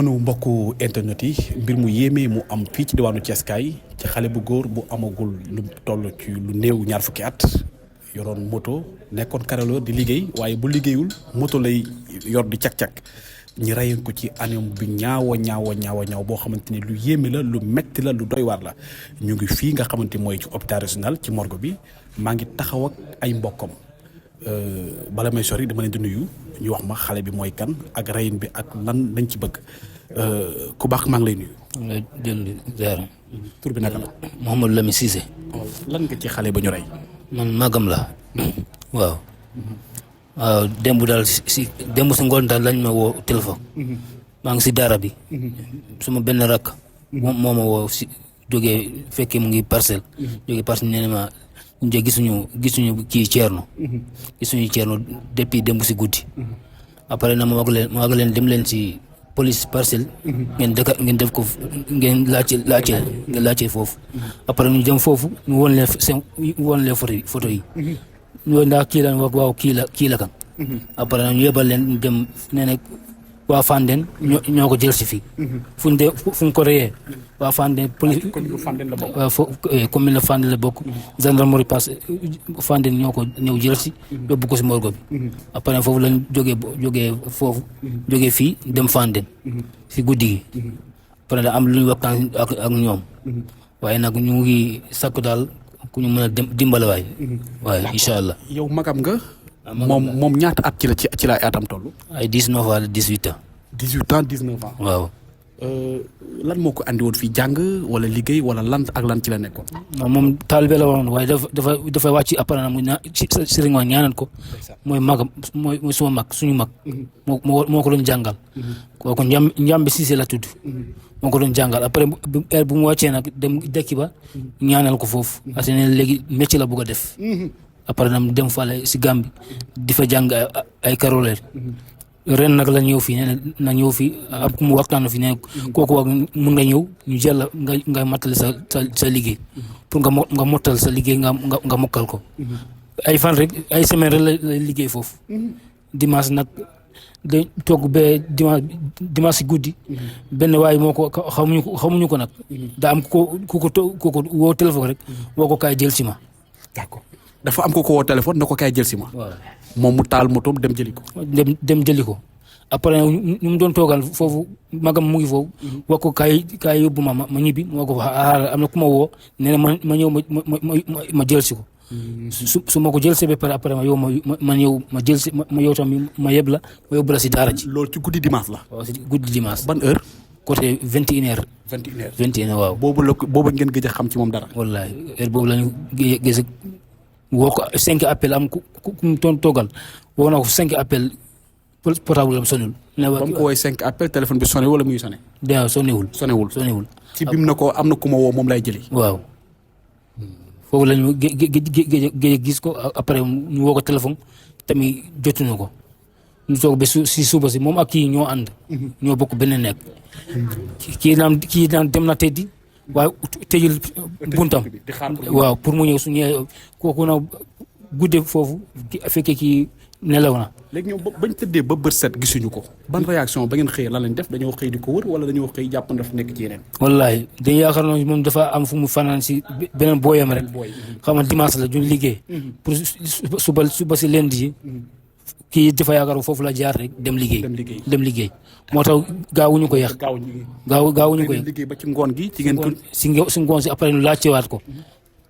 noonu mbokku internet yi mbir mu yéeme mu am fii ci diwaanu Thiès kaay ci xale bu góor bu amagul lu toll ci lu néew ñaar fukki at yoroon moto nekkoon carreleur di liggéey waaye bu liggéeyul moto lay yor di cak-cak ñi reyoon ko ci anam bi ñaaw boo xamante ni lu yéeme la lu metti la lu doy waar la ñu ngi fii nga xamante mooy ci hôpital régional ci morgue bi maa ngi taxaw ak ay mbokkam bala may sori dama leen di nuyu ñu wax ma xale bi mooy kan ak reyin bi ak lan lañ ci bëgg ku baax maa ngi lay nuyu. nga jël ziar. tur bi naka la. Mouhamadou Lamine Cissé. lan nga ci xale ba ñu rey. man magam la. waaw. waaw démb daal démb si ngoon daal lañ ma woo téléphone. maa ngi si daara bi. suma benn rakk. moo ma woo si jógee fekkee mu ngi parcelle. jógee parcelle nee na ma gisuñu kii Thierno. gisuñu Thierno depuis démb si guddi. après na ma wax leen dem leen si police parcelle. ngeen def ko ngeen laajte foofu. après ñu dem foofu ñu won leen photo yi. ñu ndax kii la wax waaw kii la kan. après ñu yebal leen ñu dem nee na waa Fandène ñoo ko jël si fii. fu ñu ko reyee waa Fandène police commune la Fandène la bokk. gendarmerie pass Fandène ñoo ko ñëw jël si. yóbbu ko si morgue bi. après foofu lañ jógee fii dem Fandène. si guddi gi. après da am lu ñu waxtaan ak ñoom. waaye nag ñu ngi sakku daal ku ñu mën a dimbale waay. waaye incha allah. yow magam nga. moom ñaata at ci la atam toll. ay 19 ans 18 ans. 18 ans 19 ans. waaw. lan moo ko andi woon fii jàng wala liggéey wala lan ak lan ci la nekkoon. non moom taalibe la woon waaye dafa wàcc après nag mu ci sëriñ wa ñaanal ko. mooy magam mooy suma mag suñu mag. moo ko doon jàngal. kooku Njambe Cissé la tudd. moo ko doon jàngal après heure bu mu wàccee nag dem dëkk ba ñaanal ko foofu. parce que léegi métier la bëgg a def. après nag dem fale si Gambie di fa jàng ay caroleur. ren nag la ñëw fii nee na ñëw fii ab ku mu waxtaan fii ne kooku wax mun nga ñëw ñu jël la nga mattale sa liggéey pour nga mottal sa liggéey nga mokkal ko. ay fan rek ay semaine rek la liggéey foofu. dimanche nag de toog ba dimanche si guddi. benn waaye moo ko xamuñu ko nag. daa am ku ko woo téléphone rek woo ko kaay jël si ma. d'accord dafa am ko woo téléphone na ko kaay jël si ma. waaw moom mu taal motoom dem jëli ko. dem jëli ko après ñu mu doon toogal foofu magam mu ngi foofu. wax ko kaay yóbbu ma ñibbi moo ko wax am na ku ma woo nee na ma ñëw ma jël si ko. su ma ko jël si ba pare après ma yow ma ñëw ma jël si ma yow tamit ma yeb la ma yóbbu la si daara ji. loolu ci guddi dimanche la. waaw si guddi dimanche. ban heure. côté 21h. 21h waaw. boobu ngeen gëj a xam ci moom dara. wallaahi heure boobu la ñu gëj woo ko 5 appel am ku mu doon toogal woo na ko 5 appel portable am sonul. ba mu ko woowee 5 appel téléphone bi sonné wala muy sonné. daa sonnéwul. ci bim na ko am na ku ma woo moom lay jëli. waaw foofu la ñu géej gis ko après ñu woo ko téléphone tamit jotuñu ko ñu toog ba si suba si moom ak kii ñoo ànd. ñoo bokk benn nekk. kii naan dem na teddi. waaye tëjul buntam waaw pour mu ñëw su ñëwee kooku nag guddee foofu fekkee kii nelaw na. léegi ñoom bañ tëddee ba bët set gisuñu ko. ban réaction ba ngeen xëyee lan lañ def dañoo xëy di ko wër wala dañoo xëy jàpp dafa nekk ci yeneen. wallaahi dañu yaakaar noonu moom dafa am fu mu fanaan si beneen booyam rek. xam nga dimanche la duñ liggéey. pour suba si lundi yi. kii dafa yaakaar foofu la jaar rek dem liggéey. moo tax gaawuñu ko yàq. gaawuñu ko yàq liggéey ba ci ngoon gi. ci ngeen si ngoon si après ñu laajtewaat ko.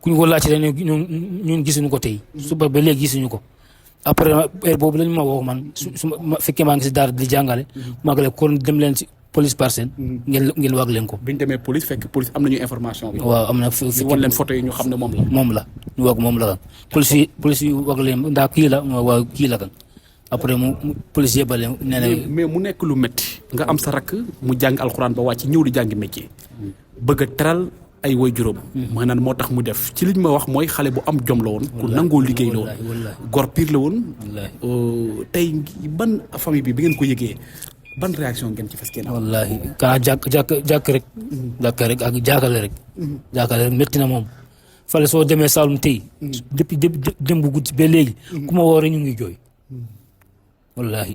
ku ñu ko laajte rek ñun gisuñu ko tey. suba ba léegi gisuñu ko. après heure boobu lañu ma wax man su ma fekkee maa ngi si daara di jàngale. maa ngi kon dem leen si police parcelle. ngeen wax leen ko. bi ñu demee police fekk police am nañu information bi. waaw am na ñu wan leen photo yi ñu xam ne moom la. ñu wax moom la kan. police yi wax leen ndax kii la waaw kii la kan. après mu police yebale nee na mais mu nekk lu métti nga am sa rakk mu jàng alxuraan ba wàcc ñëw di jàngi métier bëgg a teral ay waajuram maanaam moo tax mu def ci liñ ma wax mooy xale bu am jom la woon ku nangoo liggéey la woon gor piir la woon tey ban famille bi ngeen ko yëgee ban réaction ngeen ci fas kenn wallaahi kaa jàkk rek ak jàkkale rek métti na moom fale soo demee Saloum tey depuis dem bu guddi ba léegi ku ma woore ñu ngi jooy wallaahi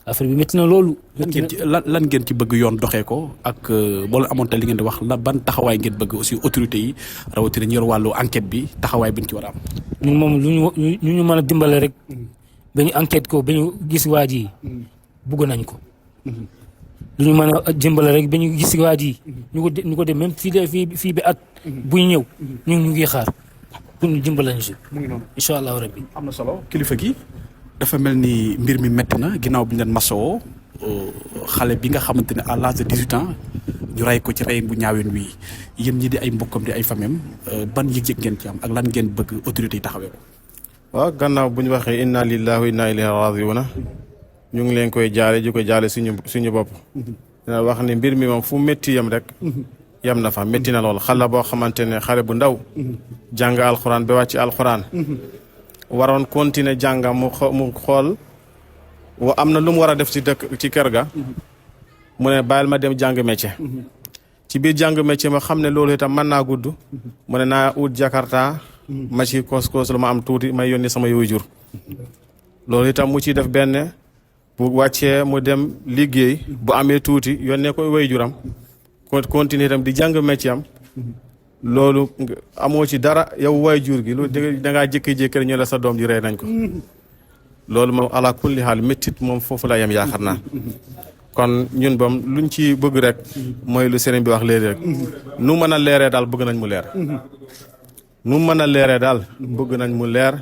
affaire bi métti na loolu. lan ngeen ci bëgg yoon doxee ko ak boo la amoon te li ngeen di wax la ban taxawaay ngeen bëgg aussi autorités yi rawatina ñi yor wàllu enquête bi taxawaay bi ñu ci war a am. ñun moom lu ñu mën a dimbale rek. ba ñu enquête ko ba ñu gis waa ji bugg nañ ko. lu ñu mën a dimbale rek ba ñu gis waa ji ñu ko dem même fii ba at. buy ñëw ñu ngi xaar pour ñu dimbale ñu si. mu ngi noonu incha allahu rabbi. am na solo kilifa gi. dafa mel ni mbir mi métti na ginnaaw bi ñu leen masoo xale bi nga xamante ne à l'âge de 18 ans ñu rey ko ci rey bu ñaaween wi yéen ñi di ay mbokkam di ay famem ban yëg-yëg ngeen ci am ak lan ngeen bëgg autorités yi taxawee ko. waaw gannaaw bu ñu waxee inna lillahi wa inna ilayhi rajiuna ñu ngi leen koy jaale ji ko jaale suñu bopp. dina wax ni mbir mi moom fu métti yem rek. yem na fa métti na lool xale boo xamante ne xale bu ndaw. jàng alxuraan ba wàcc alxuraan. waroon continuer jàngam mu xool am na lu mu war a def ci kër ga. mu ne bàyyil ma dem jàng métier. ci biir jàng métier ma xam ne loolu itam mën naa gudd. mu ne naa ut Jakarta. ma ci koos lu ma am tuuti may yónni sama waajur. loolu itam mu ciy def benn bu wàccee mu dem liggéey bu amee tuuti yónnee ko waajuram continuer itam di jàng métier am. loolu amoo ci dara yow waajur gi lu da ngaa jékki-jékki rek ñu la sa doom ji rey nañ ko. loolu moom ala kulli xaal méttit moom foofu la yem yaakaar naa. kon ñun bam luñ ci bëgg rek mooy lu sëriñ bi wax léegi rek nu mën a leeree daal bëgg nañ mu leer. nu mën a leeree daal bëgg nañ mu leer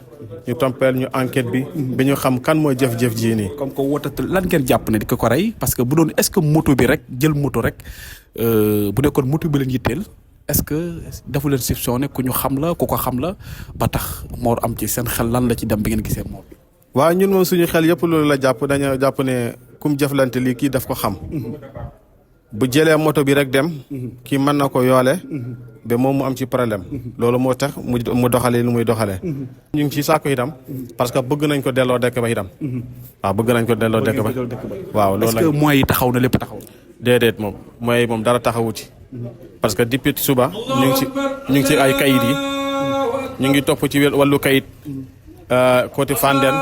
ñu tompeel ñu enquête bi ba ñu xam kan mooy jëf-jëf ji nii. comme que wootatul lan ngeen jàpp ne di ko rey parce que bu doon est-ce que moto bi rek jël moto rek bu nekkoon moto bi leen yitteel est-ce que dafa leen soupçonné ku ñu xam la ku ko xam la ba tax moo am ci seen xel lan la ci dem bi ngeen gisee moom. waaw ñun moom suñu xel yëpp loolu la jàpp dañoo jàpp ne kum jëflante lii kii daf ko xam. bu jëlee moto bi rek dem. kii mën na ko yoole. ba moom mu am ci problème. loolu moo tax mu doxalee lu muy doxalee. ñu ngi ci sàkku itam. parce que bëgg nañ ko delloo dëkk ba itam. waaw bëgg nañ ko delloo dëkk ba. waaw loolu est-ce que moyens yi taxaw na lépp taxaw. déedéet moom moyens yi moom dara taxawu ci. parce que depuis suba ñu ngi ci ay kayit yi. ñu ngi topp ci wàllu kayit. côté Fandène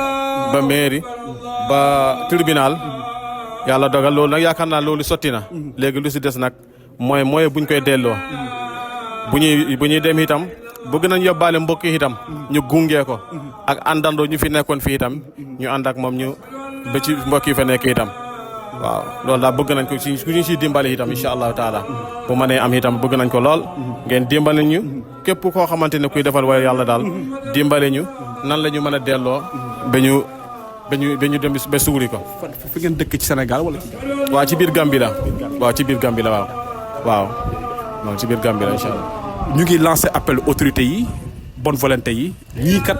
ba mairie ba tribunal. yàlla dogal loolu nag yaakaar naa loolu sotti na. léegi lu si des nag mooy buñ koy delloo. bu ñuy dem itam bëgg nañ yóbbaale mbokk yi itam. ñu gungee ko. ak àndandoo ñu fi nekkoon fii itam ñu ànd ak moom ñu ba ci mbokk yi fa nekk itam. waaw loolu daal bëgg nañ ko ci ku ñu siy dimbali itam incha allahu taala. bu mënee am itam bëgg nañ ko lool. ngeen dimbali ñu képp koo xamante ne kuy defal waaye yàlla daal dimbali ñu nan la ñu mën a delloo ba ñu dem ba suuri ko. fi ngeen dëkk ci Sénégal wala. waaw ci biir Gambie la. waaw ci biir Gambie la waaw. waaw non ci biir Gambie la incha allah. ñu ngi lancé appel autorités yi bonne volonté yi ñii kat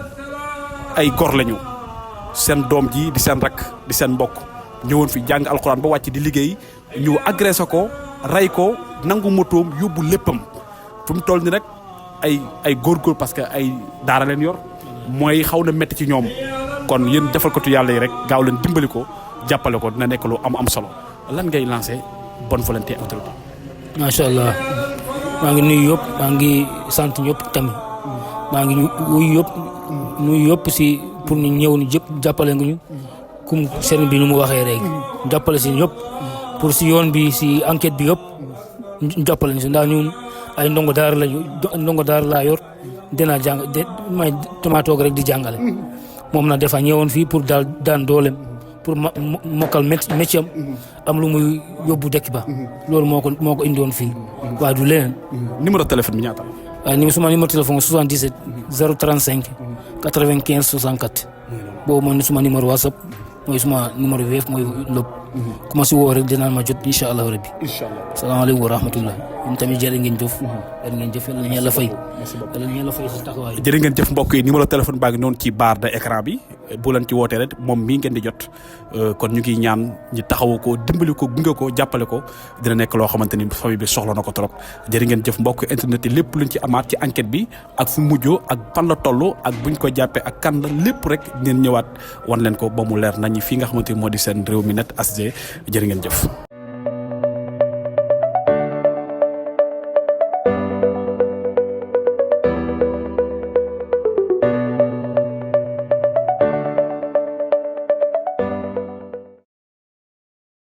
ay gor lañu seen doom ji di seen rakk di seen mbokk ñëwoon fi jàng alxuraan ba wàcc di liggéey ñu agressé ko rey ko nangu motoom yóbbu léppam fu mu toll ni rek ay góorgóor parce que ay daara leen yor mooy xaw na métti ci ñoom. kon yéen defal ko tu yàlla yi rek gaaw leen dimbali ko jàppale ko dina nekk lu am solo lan ngay lancé bonne volonté autorité. macha allah maa ngi nuyu yëpp maa ngi sant ñëpp tamit maa ngi nuyu yëpp si pour ñu ñëw ni jëpp jàppale nga ñu comme sëriñ bi nu mu waxee rek jàppale si ñëpp pour si yoon bi si enquête bi yëpp jàppale ñu si ndax ñun ay ndongo daara laa yor dinaa jàng may toog rek di jàngale. moom na dafa ñëwoon fii pour daal daan dooleem pour mokkal métier am lu muy yóbbu dëkk ba loolu moo ko indiwoon fii waaye du leneen. numéro téléphone bi ñaata la. waaye suma numéro téléphone 77 035 95 64 boobu mooy suma numéro WhatsApp mooy suma numéro Wave mooy lépp ku ma si woo rek dinaa ma jot incha allah rabbi. incha allah salaamaaleykum wa rahmatullah. ñun tamit jërë ngeen jëf. jërë ngeen jëf yàlla na yàlla fay. yàlla na yàlla fay si taxawaay. jërë ngeen jëf mbokk yi numéro téléphone baa ngi noonu ci barre de écran bi bu leen ci wootee rek moom mii ngeen di jot kon ñu ngi ñaan ñi taxawu ko dimbali ko gunge ko jàppale ko dina nekk loo xamante ni famille bi soxla na ko trop. jërë ngeen jëf mbokk internet yi lépp luñ ci amaat ci enquête bi ak fu mujjoo ak fan la toll ak buñ ko jàppee ak kan la lépp rek ngeen ñëwaat wan leen ko ba mu leer nañu fii nga xamante ni moo di seen Rewmi Net HG jërë ngeen jëf.